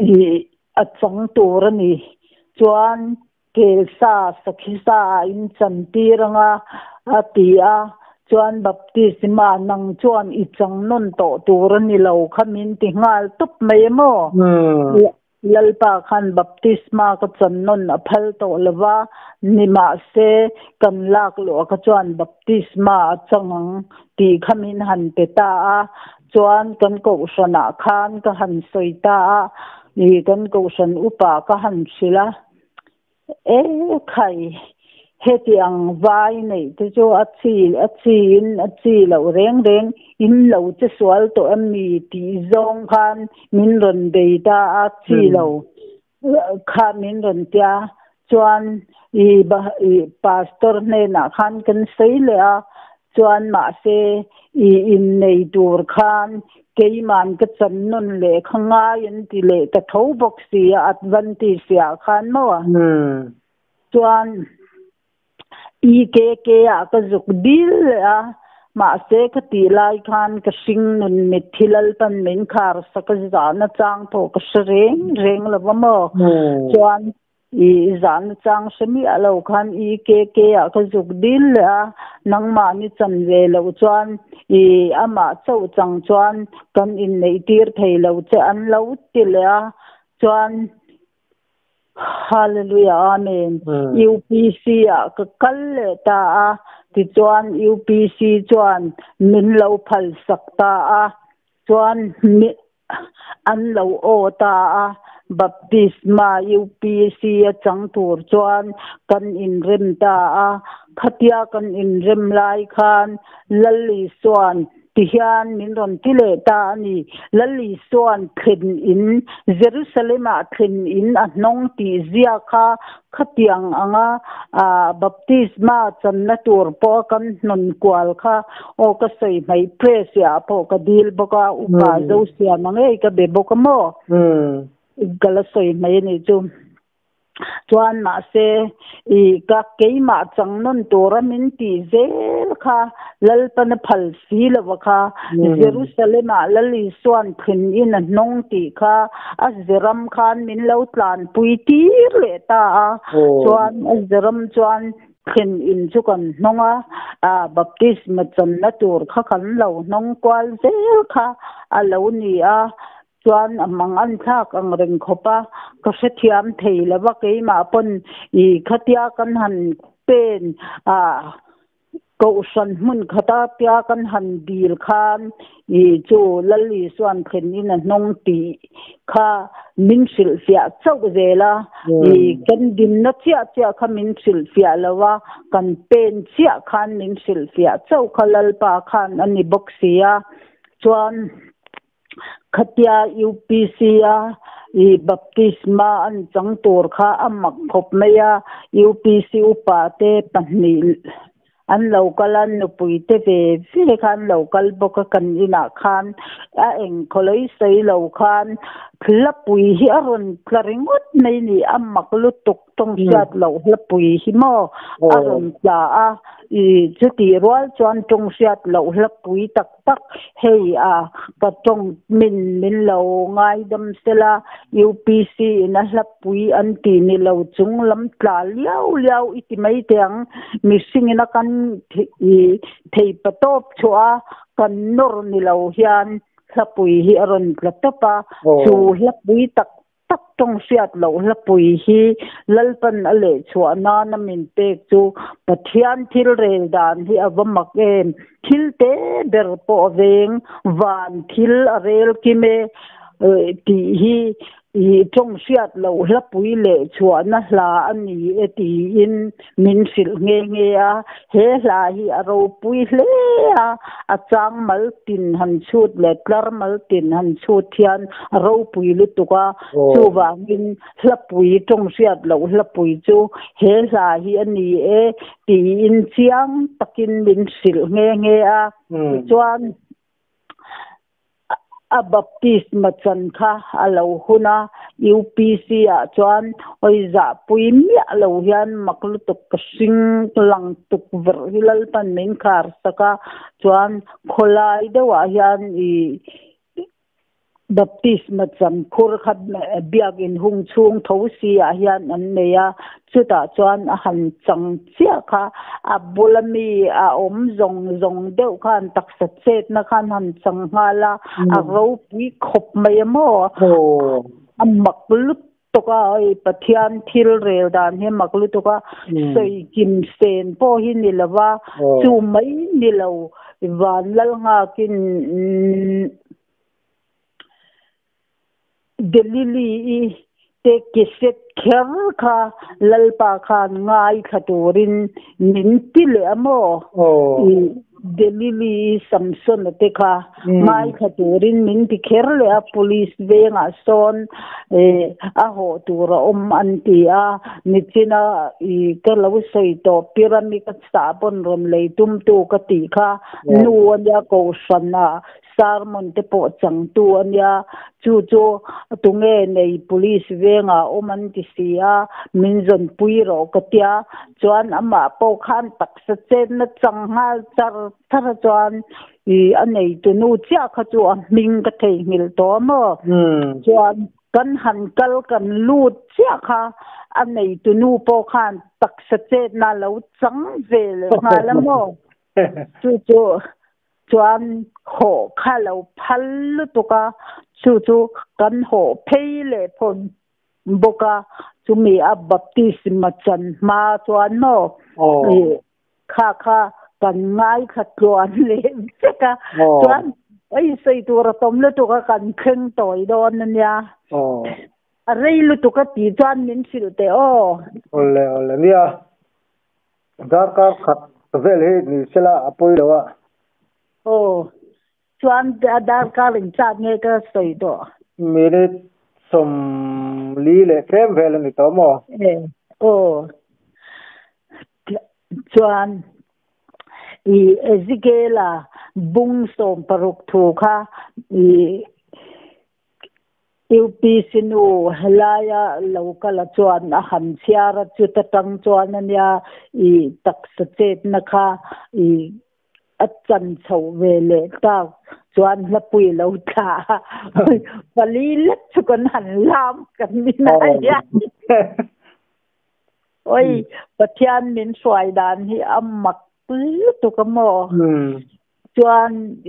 i. a chang tur a ni. Chuan kel sa, sakhi sa ah in chan tir anga a ti a, chuan baptisma nang chuan i chang nawn tawh tur a ni lo kha min ti nghal tawp mai em aw? Lalpa khan baptisma ka chan nawn a phal tawh lo va, nimahse kan lak luah kha chuan baptisma a chang ang tih kha min han pe ta a, chuan kan kohhranah khan ka han sawi ta a, ih kan kohhran upa ka han hrilh a, E khai, heti ang vai neih te chu a chi a chi in a chi loh reng reng in lo che sual tawh em mi tih zawng khan min rawn bei ta a, chi lo kha min rawn tia chuan i i pastor hnenah khan kan sawi leh a, chuan mahse i innei tur khan keiman ka chan nawn leh kha ngai an ti leh ta tho bawk si a Adventist ah khan maw chuan EKK ah ka zuk dil leh a mahse ka tih lai khan ka hring nun mitthi Lalpan min khar sak a zahna chang pawh ka hre reng reng lo va maw chuan I zahna chang hre miah lo khan i ke ke ah ka zuk dil leh a, nangmahni chan ve loh chuan i amah chauh chang chuan kan inneih tir thei lo che an lo ti leh a, chuan Hallelujah Amen UPC ah ka kal leh ta a, tichuan UPC chuan min lo phal sak ta a, chuan An lo aw ta a, Baptisma UPC a chang tur chuan kan inrem ta a. Khatia kan inrem lai khan Lal Isua'n tihian min rawn ti leh ta a ni. Lal Isua'n thlen in, Jerusalem-ah thlen in a hnawng tih zia kha Khatiang anga baptisma channa tur pawh kan hnawn kual kha aw ka sawi hmaih press ah pawh ka dil bawk a, upa Zosiama ngei ka be bawk a maw? Ka la sawi hmaih a nih chu. Chuan mahse i ka keimah chang nawn tura min tih zel kha Lalpana phal si lova kha Jerusalem ah Lal Isua'n thlen in a hnawng tih kha a zeram khan min lo tlanpui tir leh ta a, chuan a zeram chuan thlen in chu kan hnawng a, a baptisma channa tur kha kan lo hnawng kual zel kha a lo ni a, chuan a mang an thlak ang reng khawp a, ka hrethiam thei lo va keimah pawn i khatia kan han pen a. Kohhran hmun khata tia kan han dil khan i chu Lal Isua'n thlen in a hnawng tih kha min hrilhfiah chauh zel a, i kan dinna chiah chiah kha min hrilhfiah lo a, kan pen chiah khan min hrilhfiah chauh kha Lalpa khan a ni bawk si a, chuan Khatia UPC a i baptisma an chang tur kha a mak khawp mai a, UPC upa te pahnih an lo kal a, nupui te ve ve kha an lo kal bawk a, kan inah khan a eng khawlei sawi lo khan hlapui hi a rawn tla ringawt mai ni, a mak lutuk. Tawng hriat loh hlapui hi maw a rawn tla a, i chutih rual chuan tawng hriat loh hlapui tak tak hei a ka tawng min min lo ngaidam sela UPC in a hlapui an tih ni lo chung lam tla liau liau i ti mai teh ang mihring ina kan i thei patawp chhuah a kan nawr ni lo hian hlapui hi a rawn tla tawp a, chu hlapui tak tak tawng hriat loh hlapui hi Lalpan a lehchhuah nana min pek chu Pathian thil rel dan hi a va mak em? Thil te ber pawh a veng, van thil a rel kim e tih hi i tawng hriat loh hlapui lehchhuahna hla a ni e tiin min hrilh nghe nghe a, he hla hi a ropui hle a, a chang mal tin han chhut leh tlar mal tin han chhut hian a ropui lutuk a, chuvangin hlapui tawng hriat loh hlapui chu he hla hi a ni e tiin chiang takin min hrilh nghe nghe a, tichuan. A baptisma chan kha a lo hun a, UPC ah chuan awi zahpui miah lo hian mak lutuk ka hring lang tukverh hi Lalpan min khar sak a, chuan khawlai deuhah hian ih. Baptisma chan khur kha biakin hung chhung tho si ah hian an nei a, chutah chuan a han chang chiah kha a bula mi a awm zawng zawng deuh khan taksa chetna khan han chang nghal a, a ropui khawp mai a maw? A mak lutuk a, hei Pathian thil rel dan hi a mak lutuk a, sawi kim sen pawh hi ni lo va, chu mai ni lo Vanlal nghakin Delili-i te cassette kher kha Lalpa khan ngaithla turin min ti leh a maw? Delili-i Samson-a te kha ngaithla turin min ti kher leh a, police vengah sawn a hawh tur a awm an ti a, nichina ka lo sawi tawh pyramid a sahbawn rawn lei tumtu ka tih kha nu a nia kohhrana Sermon te pawh changtu a nia, chu chu tunge nei police vengah awm an ti si a, min zawnpui rawh ka tia, chuan amah pawh khan taksa chenna chang nghal char char a chuan ih a neitunu chiah kha chu a hming ka theihnghilh tawh a maw? Chuan kan han kal kan lut chiah kha a neitunu pawh khan taksa chetna a lo chang ve leh nghal a maw? Chu chu Chuan hawh kha lo phal lutuk a, chu chu kan hawh phei leh phawn bawk a, chumi a baptisma chan hma chuan maw kha kha kan ngaithla tluan leh vek a, chuan ei sawi tur a tawm lutuk a kan thleng tawi dawn a nia. A rei lutuk a tih chuan min hrilh teh aw. Awle awle nia. Darkar khat vel hi ni sela a pawi lo a. Aw, chuan darkar engzat nge ka sawi tawh? Minute 40 leh tlem vel a ni tawh maw? E, aw. Chuan i Ezekiela bung 16 thu kha i UPC nu helaia lo kala chuan a han chhiar a, chuta tang chuan a nia i taksa chetna kha i a chan chhoh ve leh tak chuan hlapui lo thla a, pali lek chu kan han lam kan ni nai a. Oi, Pathian min hruai dan hi a mak lutuk a maw? Chuan i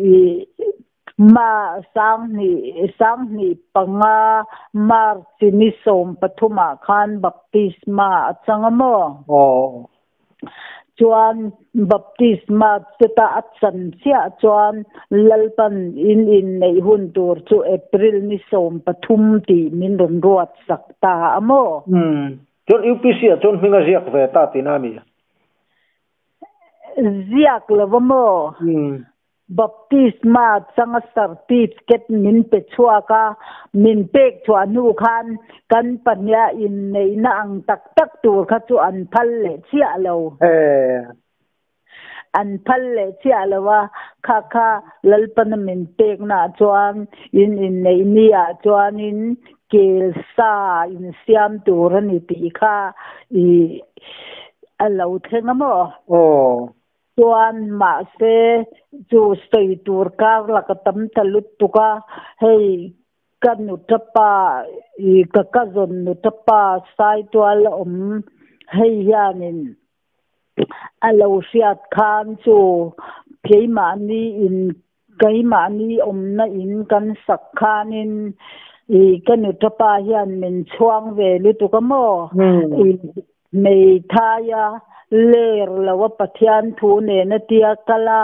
Ma 2025 March ni 13 ah khan baptisma a chang a maw? Aw. Chuan baptisma chuta a chan chiah chuan Lalpan in inneih hun tur chu April ni 13 tih min rawn ruat sak ta a maw? Umm. Chuan UPC ah chuan hming a ziak ve ta tihna a mi? Ziak lo a maw? Umm. Baptisma changa certificate min pe chhuak a, min pek chhuah hnu khan kan pahniha inneihna ang tak tak tur kha chu an phal leh chiah lo. An phal leh chiah lo a, kha kha Lalpana min peknaah chuan in inneih ni ah chuanin kel sa insiam tur a ni tih kha i a lo thleng a maw? Aw. Chuan mahse chu sawi tur kar laka tam ta lutuk a, hei ka nutapa i ka cousin nutapa Saitual a awm hei hianin a lo hriat khan chu keimahni in keimahni awmna in kan sak khanin i ka nutapa hian min chhuang ve lutuk a maw i Hmeithaia ler lo a Pathian thu nena tia kal a,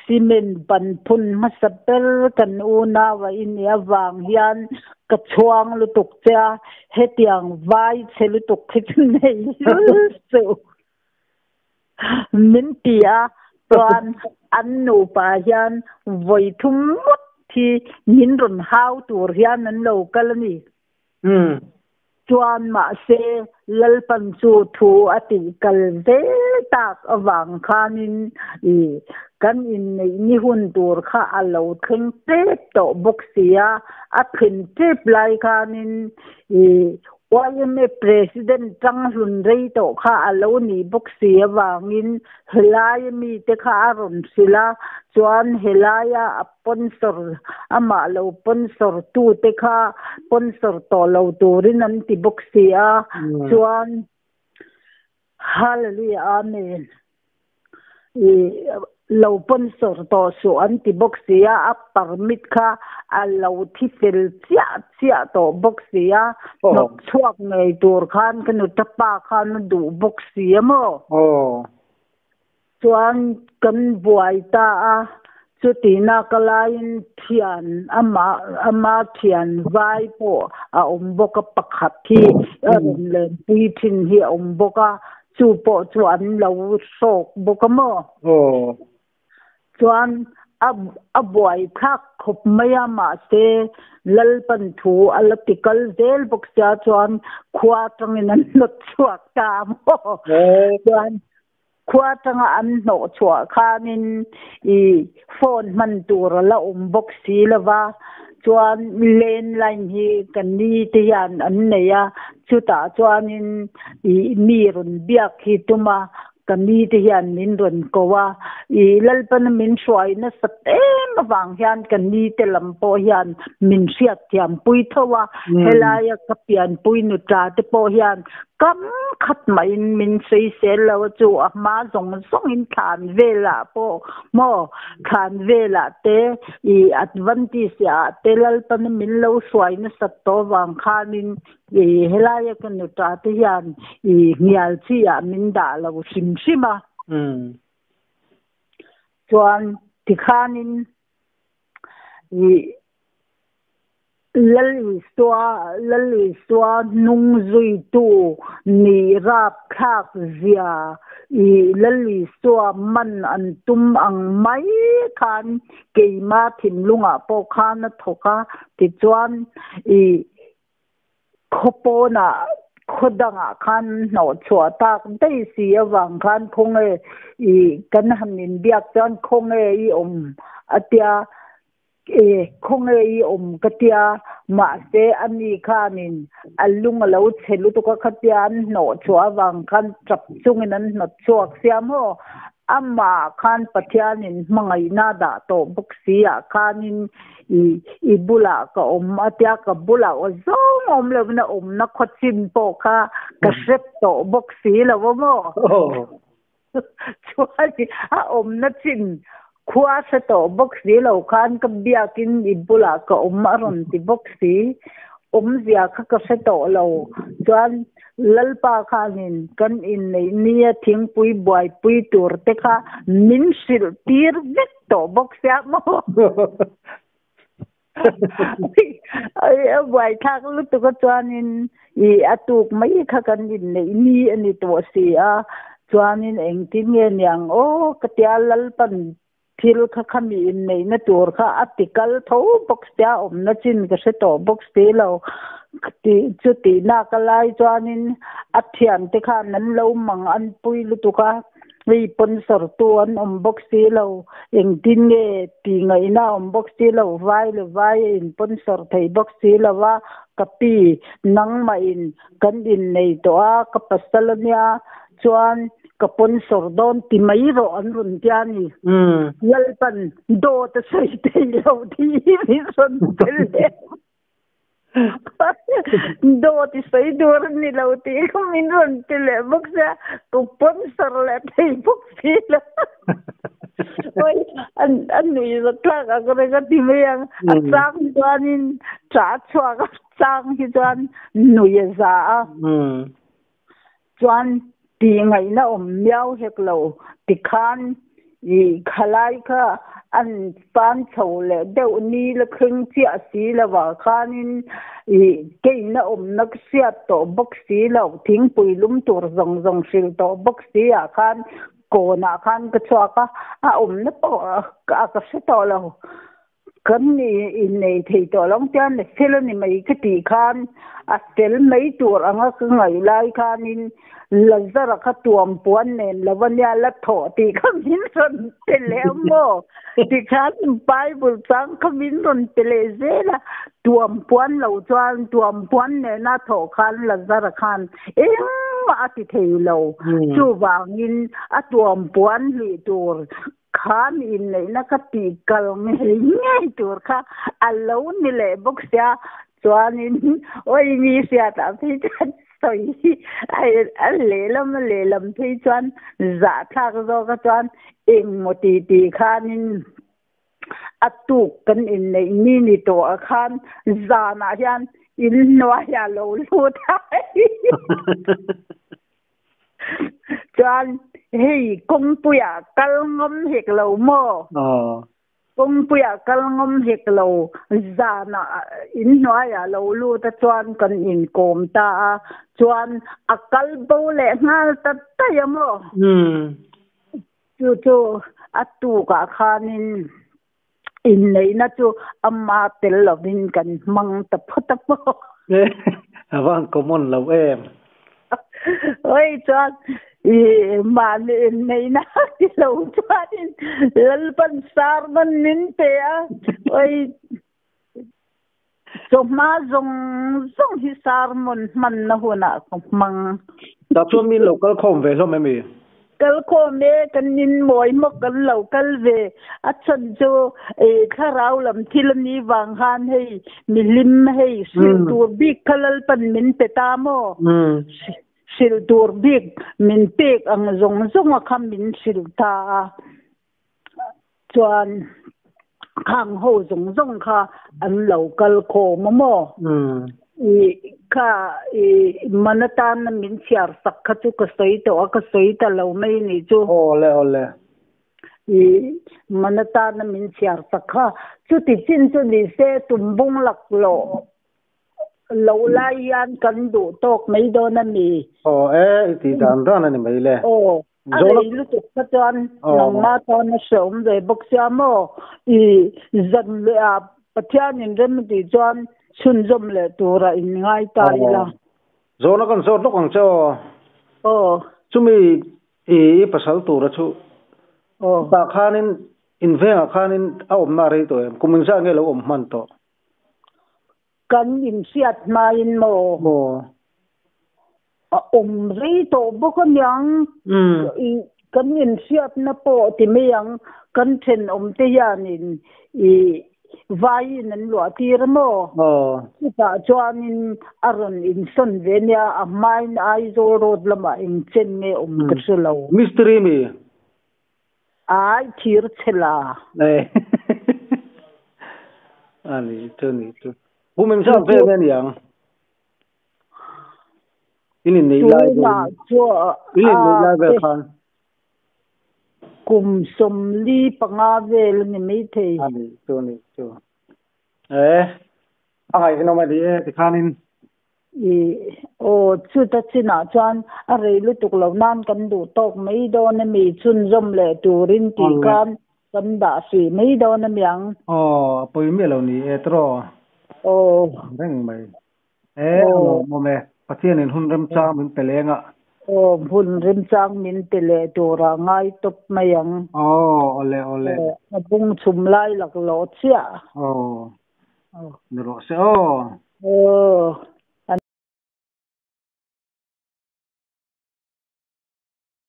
cement ban phun hmasa ber kan unau a i nih avang hian ka chhuang lutuk che a, hetiang vai chhe lutuk hi chu nei lul suh min ti a, chuan an nupa hian vawi thum ngawt hi min rawn hau tur hian an lo kal a ni. Chuan mahse Lalpan chu thu a tih kal zel tak avang khanin i kan inneih ni hun tur kha a lo thleng tep tawh bawk si a, a thlen tep lai khanin i. YMA President Changhlun rei tawh kha a lo nih bawk si avangin helaia mite kha a rawn hrilh a, chuan helaia a sponsor, amah lo sponsor tute kha sponsor tawh lo turin an ti bawk si a, chuan Hallelujah Amen. I lo sponsor tawh suh an ti bawk si a, a permit kha a lo thi fel chiah chiah tawh bawk si a, hnawt chhuak ngei tur khan ka nuta pa khan a duh bawk si a maw? Chuan kan buai ta a, chutihna ka laiin thian ama ama thian vai pawh a awm bawk a, pakhat hi a rawn lenpui thin hi a awm bawk a, chu pawh chu an lo hrawk bawk a maw? Chuan a a buai thlak khawp mai a, mahse Lalpan thu a la ti kal zel bawk sia chuan khua atangin an hnawt chhuak ta a maw? Chuan Khua atanga an hnawh chhuah khanin i phone hman tur a la awm bawk si lo va, chuan landline hi ka ni te hian an nei a, chutah chuanin i mi rawn biak hi tum a, ka ni te hian min rawn ko a, i Lalpana min hruai nasat em avang hian ka ni te lam pawh hian min hriatthiam pui tho a, helaia ka pianpui nuta te pawh hian Kam khat mahin min sawisel lo a chu a hma zawng zawngin thlan velah pawh maw thlan velah te i advantage ah te Lalpana min lo hruai nasat tawh vang khanin i helaia ka nuta te hian i hnial chi ah min dah lo hrim hrim a. Chuan tikhanin i Lal Isua, Lal Isua hnung zuitu nih rapthlak zia i Lal Isua man an tum ang mai khan keima thinlungah pawh khan a thawk a, tichuan i khawpawnah khaw dangah khan an hnawh chhuah tak daih si avang khan khawnge i kan han inbiak chuan khawnge i awm a tia. E, khawnge i awm ka tia, mahse a ni khanin a lung a lo chhe lutuk a, khatia an hnawh chhuah avang khan tap chungin an hnawt chhuak sia maw? Amah khan Pathianin hmangaihna a dah tawh bawk si ah khanin i i bulah ka awm a tia, ka bulah aw zawng awm lovin a awmna khawchin pawh kha ka hrep tawh bawk si lo a maw? Chuan a awmna chin khua hre tawh bawk si lo khan ka biakin i bulah ka awm a rawn ti bawk si. Awmzia kha ka hre tawh lo. Chuan Lalpa khanin kan inneih nia thingpui buaipui tur te kha min hrilh tir vek tawh bawk sia maw? A buaithlak lutuk a chuanin i a tuk mai kha kan inneih ni a ni tawh si a, chuanin engtin nge niang aw ka tia Lalpan thil kha khami inneihna tur kha a ti kal tho bawk sia awmna chin ka hre tawh bawk si lo tih chu tihnak a lai chuanin a thiante khan an lo mang an pui lutuk a. Hei sponsor tu an awm bawk si lo, engtin nge tih ngaihna a awm bawk si lo, vai leh vai a in sponsor thei bawk si lo a, ka pi nangmah in kan innei tawh a, ka pasal a nia chuan ka sponsor dawn ti mai rawh an rawn tia a ni. Lalpan dawt a sawi thei lo tih hi min rawn tel leh. Dawt i sawi tur a ni lo tih kha min rawn ti leh bawk sia, ka sponsor leh thei bawk si lo. Oi, a nui zawt thlak ang reng a ti mai ang. A chang chuanin ṭah chhuak a chang hi chuan nui a za a. Chuan tih ngaihna awm miau hek lo tikhan i khalai kha an fan chho leh deuh ni la thleng chiah si lo ah khanin i keina awmna ka hriat tawh bawk si lo, thingpui lum tur zawng zawng hrilh tawh bawk si ah khan kawnah khan ka chhuak a, a awmna pawh a ka hre tawh lo. Kan innei thei tawh lo ang tian a fel a ni mai ka tih khan a fel mai tur anga ka ngaih lai khanin Lazara kha tuam puan nen lo a nia la thawh tih kha min rawn pe leh a maw? Tikhan Bible chang kha min rawn pe leh zel a. Tuam puan lo chuan tuam puan nena thawh khan Lazara khan engmah a ti thei lo. Chuvangin a tuam puan hlih tur khan inneihna ka tih kal ngei ngei tur kha a lo ni leh bawk sia. Chuanin awi mi hriatah phei chuan sawi hi a lehlam a lehlam phei chuan zahthlak zawka chuan engmaw ti ti khanin A tuk kan inneih ni ni tawh ah khan zanah hian in hnuaiah lo lut a chuan hei kawngpuiah kal ngawm hek lo maw? Kawngpuiah kal ngawm hek lo zanah in hnuaiah lo lut a chuan kan inkawm ta a chuan a kal bo leh nghal ta daih a maw? Chu chu a tukah khanin inneihna chu ama tel lovin kan hmang ta phawt a maw? A van common lo em? Oi chuan i mahni inneihna ti lo chuanin Lalpan sermon min pe a, oi chawhma zawng zawng hi sermon hmanna hunah ka hmang. Tah chuan min lo kal khawm ve hlawm em i? Kal khawm e, kan in mawi hmawk kan lo kal ve. A chhan chu thlarau lam thil a ni vang khan hei mihlim hei hrilh tur bik kha Lalpan min pe ta maw? Hrilh tur bik min pek ang zawng zawng a kha min hrilh ta a. Chuan khang ho zawng zawng kha an lo kal khawm a maw? I kha i man atana min chhiar sak kha chu ka sawi tawh a, ka sawi ta lo mai a nih chu. Awle awle. I man atana min chhiar sak kha chuti chin chu ni se tumbung laklawh loh lai hian kan duh tawk mai dawn a mi? Aw e, i tih dan dan a ni mai le. Aw. A rei lutuk kha chuan nangmah tan a hrehawm ve bawk sia maw? I zan leh ah Pathianin rem a tih chuan chhunzawm leh turah in ngai ta ila. Zawhna kan zawt lawk ang che aw. Aw. Chumi i pasal tura chu tah khanin in vengah khanin a awmna a rei tawh em? Kum engzah nge lo awm hman tawh? Kan inhriat hmain maw? Aw. A awm rei tawh bawk a niang. Kan inhriatna pawh ti mai ang, kan thenawm te hianin i vaiin an luah tir a maw? Chutah chuanin a rawn insawn ve nia, a hmain Aizawl road lamah engchen nge awm ka hre lo. Mistiri mi? Ai thir chhe la. A ni chu ni chu. Pu Mengzam vel nge niang? In inneih lai vel Tunah chuan in inneih lai vel khan. Kum 45 vel a ni maithei. A ni chu a ni chu. E a ngaihnawm a ni e tikhanin. I aw chuta chinah chuan a rei lutuk lo nan kan duh tawk mai dawn a mi chhunzawm leh turin tih khan kan dah hrih mai dawn a miang. Aw a pawi miah lo ni e tiraw. Aw. Reng mai. E, a lawmawm e. Pathianin hun remchang min pe leng a. Aw, hun remchang min pe leh turah ngai tawp mai ang. Aw, awle, awle. A bung chhum lai laklawh chiah. Aw, ni rawh se aw. Aw.